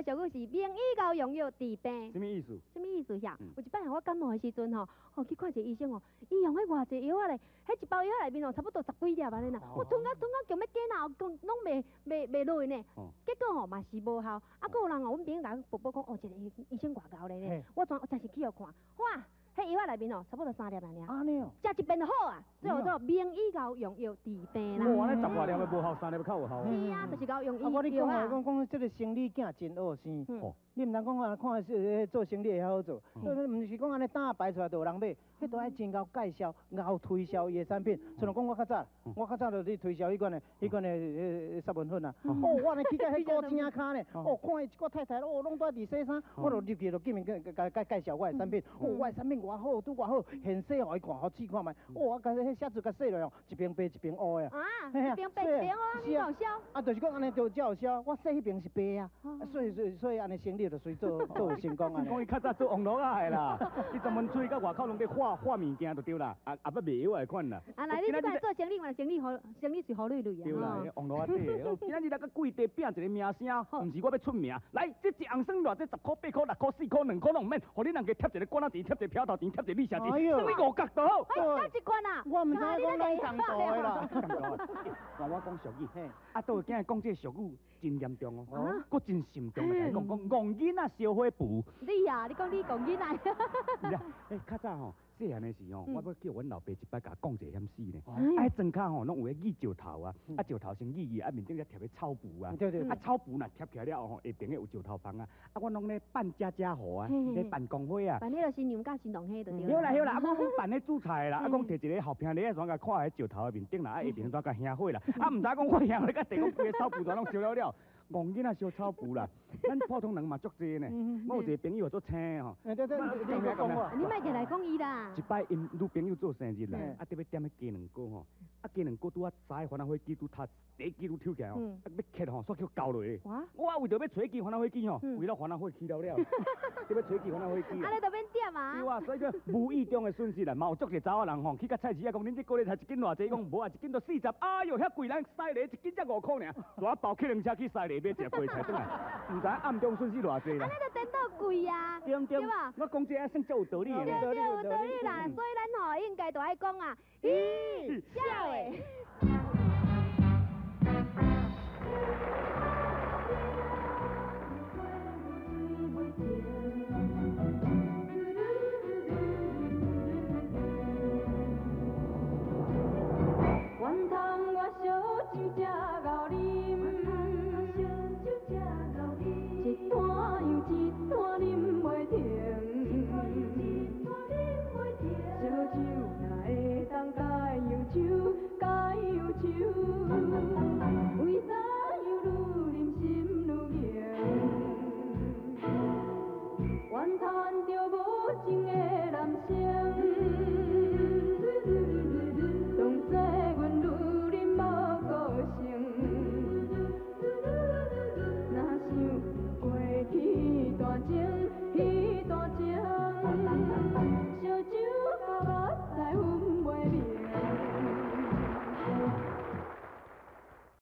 條俗語是名醫熬用藥治病。什麼意思？什麼意思遐？有一擺我感冒的時陣吼，哦去看一個醫生哦，伊用彼偌濟藥仔咧，彼一包藥仔內面哦，差不多十幾粒按呢啦，我吞甲吞甲強欲假啦，講攏袂袂袂落呢。結果吼嘛是無效，啊，閣有人哦，阮朋友共我報報講，哦，這個醫生偌𠢕咧呢，我怎我真是去予看，哇！彼藥仔內面哦，差不多三粒爾爾。按呢哦。食一遍就好啊，最後做名醫𠢕用藥治病啦。哇，按呢十外粒的無效，三粒較有效。是啊，就是𠢕用啊，我你醫藥啊。講講講這個生理囝真惡生。你毋通講啊，看是做生理會曉好做，毋是講按呢單擺出來就有人買，彼都愛真𠢕介紹、𠢕推銷伊的產品。像講我較早，我較早就咧推銷彼款的、彼款的殺蚊粉啊。哦，我呢去到彼古井跤呢，哦，看伊一個太太，哦，攏蹛佇洗衫，我就入去就見面共佮介紹我的產品。哦，我的產品偌好，拄偌好，現洗予伊看，予試看覓。哦，我共彼寫字共洗落哦，一邊白一邊烏的。啊，一邊白一邊烏，你有銷？啊，就是講按呢就才有銷。我洗彼邊是白啊，所以所以所以按呢生理就隨做做有成功啊。講伊較早做網路仔的啦，伊專門出去到外口攏佇畫畫物件就對啦，啊啊捌賣藥的款啦。啊，來你這個做生理嘛，生理好，生理是好累累啊。對啦，網路仔底。今仔日來佮跪地拼一個名聲，毋是我欲出名。來，這一紅算偌濟？10箍、8箍、6箍、4箍、2箍攏毋免，予恁人家貼一個罐仔錢，貼一個票頭錢，貼一個利息錢，算你5角就好。哎，這一罐啊！我毋知講咱共道的啦。換我講俗語，啊，倒會驚講這個俗語真嚴重哦，閣真沉重來講講戇囡仔燒火布。你啊，你講你戇囡仔。是啊，欸，較早吼，細漢的時候，我欲叫阮老爸一擺共講一個險死呢。啊，彼庄跤吼，攏有彼覕石頭啊，啊石頭先覕覕，啊面頂才貼彼草布啊。啊草布若貼起來了後吼，下爿有石頭房啊。啊，阮攏咧扮家家戶啊，咧扮公伙啊。扮彼個新娘佮新郎彼就對。對啦對啦，啊，阮扮咧煮菜啦，啊，講摕一个後坪咧，怎共看彼石頭的面頂啦，啊下爿怎共興火啦，啊，毋知講我興咧，佮地講規个草布全攏燒了了。戇囡仔燒草布啦，咱普通人嘛足濟呢。我有一個朋友做青吼，對對，你講我，你莫直來講伊啦。一擺𪜶女朋友做生日啦，啊，特別點彼雞卵糕吼，啊雞卵糕拄仔炸番仔火機拄頭第一支拄抽起來吼，啊欲切吼，煞去鉤落去。我為著欲揣支番仔火機吼，為了番仔火起了了，特欲揣支番仔火機。按呢就免點啊。對啊，所以講無意中的損失啦，嘛有足濟查某人吼，去到菜市仔講，恁這高麗菜一斤偌濟？伊講無啊，一斤都40。哎喲，遐貴，咱西螺一斤才5箍爾，煞包客輪車去西螺買一個菠菜轉來，毋知暗中損失偌濟啦。按呢就顛倒貴啊，對對，我講這個算足有道理的。對對，有道理啦，所以咱吼應該都愛講啊，咦，痟的。怨叹我燒酒才𠢕啉，一摊又一摊啉袂停。燒酒若會當解憂愁，解憂愁，為怎樣愈啉心愈硬？怨嘆著無情的男生，當作阮愈啉無個性，若想過去大情。